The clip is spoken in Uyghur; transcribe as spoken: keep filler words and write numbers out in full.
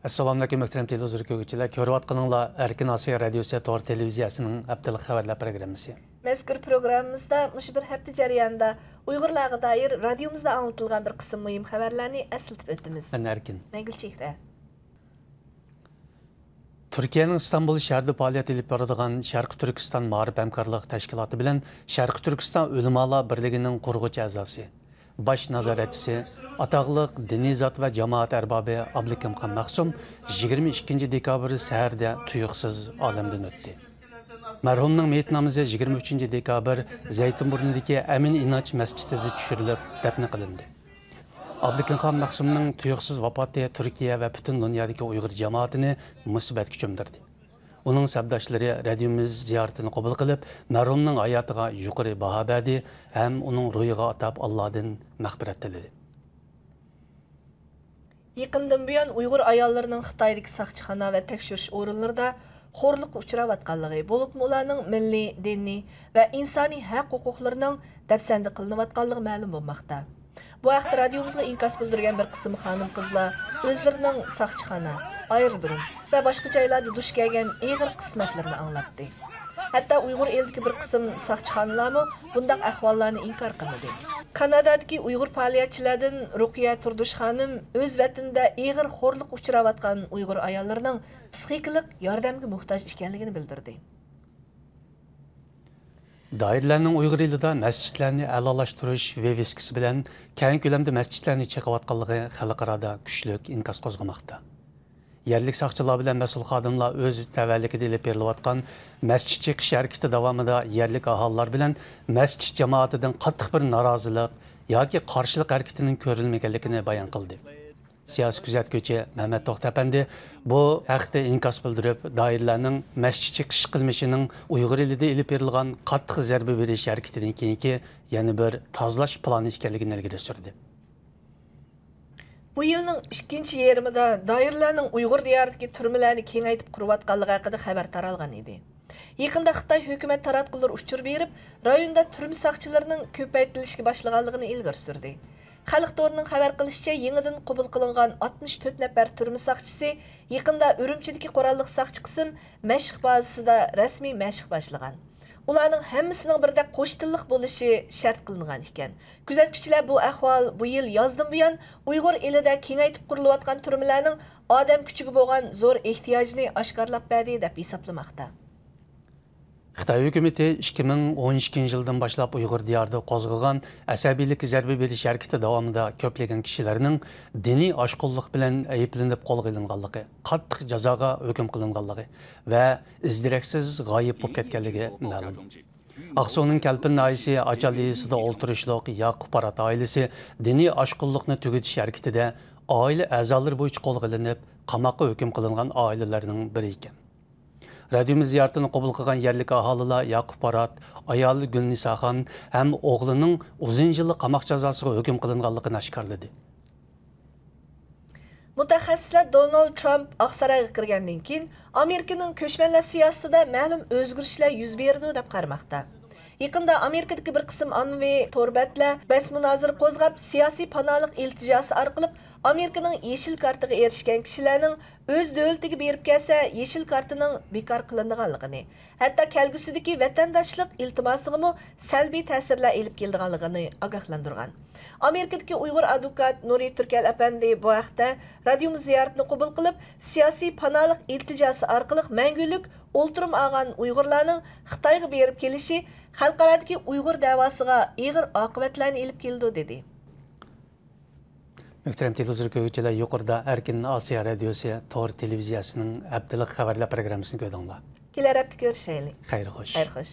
ئەسسالامۇئەلەيكۇم، مۆھتەرەم تېلېۋىزور كۆرگۈچىلەر. كۆرۈۋاتقىنىڭلار ئەركىن ئاسىيا رادىيوسى تور تېلېۋىزىيەسىنىڭ ھەپتىلىك خەۋەرلەر پروگراممىسى. مەزكۇر پروگراممىمىزدا مۇشۇ بىر ھەپتە جەريانىدا ئۇيغۇرلارغا دائىر رادىيومىزدا ئاڭلىتىلغان بىر قىسىم مۇھىم خەۋەرلەرنى ئەسلىتىپ ئۆتىمىز. مەن ئەركىن. مەن گۈلچېھرە. تۈركىيەنىڭ ئىستانبۇل شەھىرىدە پائالىيەت ئېلىپ بارىدىغان شەرقىي تۈركىستان مائارىپ ھەمكارلىق تەشكىلاتى بىلەن شەرقىي تۈركىستان ئۆلىمالار بىرلىكىنىڭ قۇرغۇچى ئەزاسى، باش نازارەتچىسى، ئاتاقلىق دىنىي زات ۋە جامائەت ئەربابى ئابلىكىمخان مەخسۇم يىگىرمە ئىككىنچى دېكابىر سەھەردە تۇيۇقسىز ئالەمدىن ئۆتتى. مەرھۇمنىڭ مېيىت نامىزى يىگىرمە ئۈچىنچى دېكابىر زەيتىنبۇرنىدىكى ئەمىن ئىناچ مەسچىتىدە چۈشۈرۈلۈپ دەپنە قىلىندى. ئابلىكىمخان مەخسۇمنىڭ تۇيۇقسىز ۋاپاتى تۈركىيە ۋە پۈتۈن دۇنيادىكى ئۇيغۇر جامائىتىنى مۇسىبەتكە چۆمدۈردى. ئۇنىڭ سەپداشلىرى رادىيومىز زىيارىتىنى قوبۇل قىلىپ، مەرھۇمنىڭ ھاياتىغا يۇقىرى باھا بەردى ھەم ئۇنىڭ روھىغا ئاتاپ ئاللادىن مەغپىرەت تىلىدى. يېقىندىن بۇيان ئۇيغۇر ئاياللىرىنىڭ خىتايدىكى ساقچىخانا ۋە تەكشۈرۈش ئورۇنلىرىدا خورلۇققا ئۇچراۋاتقانلىقى، بولۇپمۇ ئۇلارنىڭ مىللىي، دىنىي ۋە ئىنسانىي ھەق-ھوقۇقلىرىنىڭ دەپسەندە قىلىنىۋاتقانلىقى مەلۇم بولماقتا. بۇ ھەقتە رادىيومىزغا ئىنكاس بىلدۈرگەن بىر قىسىم خانىم-قىزلار ئۆزلىرىنىڭ ساقچىخانا، ئايرودروم ۋە باشقا جايلاردا دۇچ كەلگەن ئېغىر قىسمەتلىرىنى ئاڭلاتتى. ھەتتا ئۇيغۇر ئېلىدىكى بىر قىسىم ساقچىخانىلارمۇ بۇنداق ئەھۋاللارنى ئىنكار قىلمىدى. كانادادىكى ئۇيغۇر پائالىيەتچىلەردىن رۇقىيە تۇردۇش خانىم ئۆز ۋەتىنىدە ئېغىر خورلۇققا ئۇچراۋاتقان ئۇيغۇر ئاياللىرىنىڭ پسىخىكىلىق ياردەمگە موھتاج ئىكەنلىكىنى بىلدۈردى. دائىرىلەرنىڭ ئۇيغۇر ئېلىدا مەسچىتلەرنى ئەلالاشتۇرۇش ۋىۋىسكىسى بىلەن كەڭ كۆلەمدە مەسچىتلەرنى چېقىۋاتقانلىقى خەلقئارادا كۈچلۈك ئىنكاس قوزغىماقتا. يەرلىك ساقچىلار بىلەن مەسئۇل خادىملار ئۆز تەۋەلىكىدە ئېلىپ بېرىلىۋاتقان مەسچىت چېقىش ھەرىكىتى داۋامىدا يەرلىك ئاھالىلار بىلەن مەسچىت جامائىتىدىن قاتتىق بىر نارازىلىق ياكى قارشىلىق ھەرىكىتىنىڭ كۆرۈلمىگەنلىكىنى بايان قىلدى. سىياسىي كۆزەتكۈچى مەمەت توختى ئەپەندى بۇ ھەقتە ئىنكاس بىلدۈرۈپ، دائىرىلەرنىڭ مەسچىت چېقىش قىلمىشىنىڭ ئۇيغۇر ئېلىدە ئېلىپ بېرىلغان قاتتىق زەربە بېرىش ھەرىكىتىدىن كېيىنكى يەنە بىر تازىلاش پىلانى ئىكەنلىكىنى ئىلگىرى سۈردى. بۇ يىلنىڭ ئىككىنچى يېرىمىدا دائىرىلەرنىڭ ئۇيغۇر دىيارىدىكى تۈرمىلەرنى كېڭەيتىپ قۇرۇۋاتقانلىقى ھەققىدە خەۋەر تارالغان ئىدى. يېقىندا خىتاي ھۆكۈمەت تاراتقۇلىرى ئۇچۇر بېرىپ، رايوندا تۈرمە ساقچىلىرىنىڭ كۆپەيتىلىشكە باشلىغانلىقىنى ئىلگىرى سۈردى. خەلق تورىنىڭ خەۋەر قىلىشىچە، يېڭىدىن قوبۇل قىلىنغان ئاتمىش تۆت نەپەر تۈرمە ساقچىسى يېقىندا ئۈرۈمچىدىكى قوراللىق ساقچى قىسىم مەشىق بازىسىدا رەسمىي مەشىق باشلىغان. ئۇلارنىڭ ھەممىسىنىڭ بىردەك قوش تىللىق بولۇشى شەرت قىلىنغان ئىكەن. كۆزەتكۈچىلەر بۇ ئەھۋال بۇ يىل يازدىن بۇيان ئۇيغۇر ئېلىدە كېڭەيتىپ قۇرۇلۇۋاتقان تۈرمىلەرنىڭ ئادەم كۈچىگە بولغان زور ئېھتىياجىنى ئاشكارىلاپ بەردى، دەپ ھېسابلىماقتا. خىتاي ھۆكۈمىتى ئىككى مىڭ ئون ئىككىنچى يىلدىن باشلاپ ئۇيغۇر دىيارىدا قوزغىغان ئەسەبىيلىككە زەربە بېرىش ھەرىكىتى داۋامىدا كۆپلىگەن كىشىلەرنىڭ دىنىي ئاشقۇنلۇق بىلەن ئەيىبلىنىپ قولغا ئېلىنغانلىقى، قاتتىق جازاغا ھۆكۈم قىلىنغانلىقى ۋە ئىز-دېرەكسىز غايىب بولۇپ كەتكەنلىكى مەلۇم. ئاقسۇنىڭ كەلپىن ناھىيەسى ئاچال يېزىسىدا ئولتۇرۇشلۇق ياقۇپ پارات ئائىلىسى دىنىي ئاشقۇنلۇقنى تۈگىتىش ھەرىكىتىدە ئائىلە ئەزالىرى بويىچە قولغا ئېلىنىپ، قاماققا ھۆكۈم قىلىنغان ئائىلىلەرنىڭ بىرى ئىكەن. رادىيومىز زىيارىتىنى قوبۇل قىلغان يەرلىك ئاھالىلەر ياقۇپ پارات، ئايالى گۈلنىساخان ھەم ئوغلىنىڭ ئۇزۇن يىللىق قاماق جازاسىغا ھۆكۈم قىلىنغانلىقىنى ئاشكارىلىدى. مۇتەخەسسىسلەر دونالد ترامپ ئاقسارايغا كىرگەندىن كېيىن، ئامېرىكىنىڭ كۆچمەنلەر سىياسىتىدە مەلۇم ئۆزگىرىشلەر يۈز بېرىدۇ، دەپ قارىماقتا. يېقىندا ئامېرىكىدىكى بىر قىسىم ئاممىۋى تور بەتلەر بەس-مۇنازىرە قوزغاپ، سىياسىي پاناھلىق ئىلتىجاسى ئارقىلىق ئامېرىكىنىڭ يېشىل كارتىغا ئېرىشكەن كىشىلەرنىڭ ئۆز دۆلىتىگە بېرىپ كەلسە، يېشىل كارتىنىڭ بىكار قىلىنىدىغانلىقىنى، ھەتتا كەلگۈسىدىكى ۋەتەنداشلىق ئىلتىماسىغىمۇ سەلبىي تەسىرلەر ئېلىپ كېلىدىغانلىقىنى ئاگاھلاندۇرغان. ئامېرىكىدىكى ئۇيغۇر ئادۋوكات نۇرى تۈركەل ئەپەندى بۇ ھەقتە رادىيومىز زىيارىتىنى قوبۇل قىلىپ، سىياسىي پاناھلىق ئىلتىجاسى ئارقىلىق مەڭگۈلۈك ئولتۇرۇم ئالغان ئۇيغۇرلارنىڭ خىتايغا بېرىپ كېلىشى خەلقئارادىكى ئۇيغۇر دەۋاسىغا ئېغىر ئاقىۋەتلەرنى ئېلىپ كېلىدۇ، دېدى. مۆھتەرەم تېلېۋىزور كۆرگۈچىلەر، يۇقىرىدا ئەركىن ئاسىيا رادىيوسى تور تېلېۋىزىيەسىنىڭ ھەپتىلىك خەۋەرلەر پروگراممىسىنى كۆردۈڭلار. كېلەر ھەپتە كۆرۈشەيلى. خەير خوش. خەير خوش.